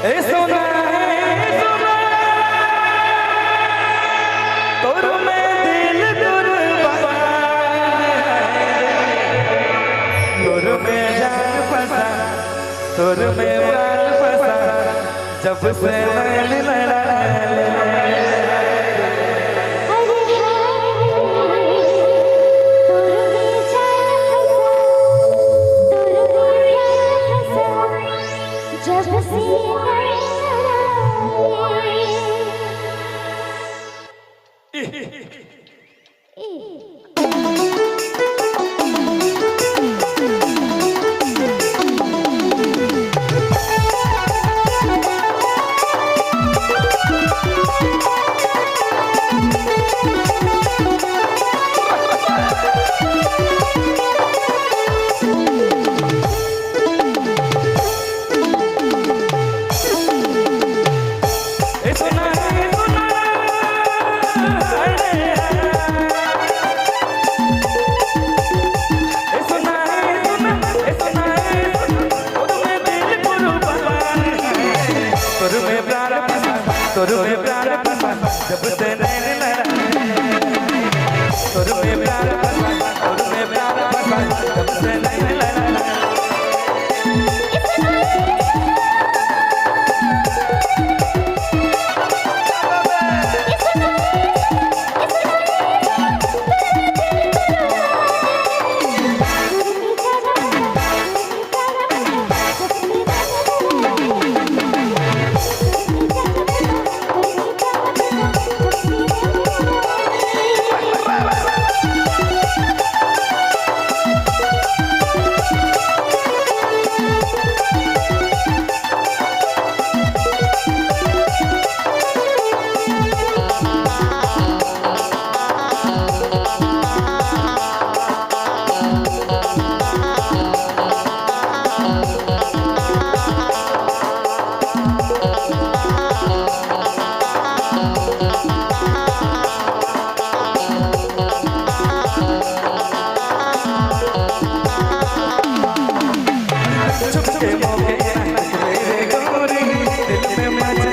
ए सोना, ए सोना, तोर में दिल कुर्बान है, तोर में जान फंसा, तोर में प्राण फंसा, जब से नैन लड़ाए। अरे हाय, तोर में जान फंसा, तोर में प्राण फंसा, जब से नैन लड़ाए। ए। ए सोना, ए सोना, अरे ए सोना, ए सोना, ए सोना, ए सोना, तोर में दिल कुर्बान है, तोर में प्राण फंसा, तोर में प्राण फंसा, जब से नैन लड़ाए, तोर में प्राण फंसा, तोर में प्राण फंसा, जब से नैन लड़ाए। छुपके मौके मेरे गोरी, दिल में मचा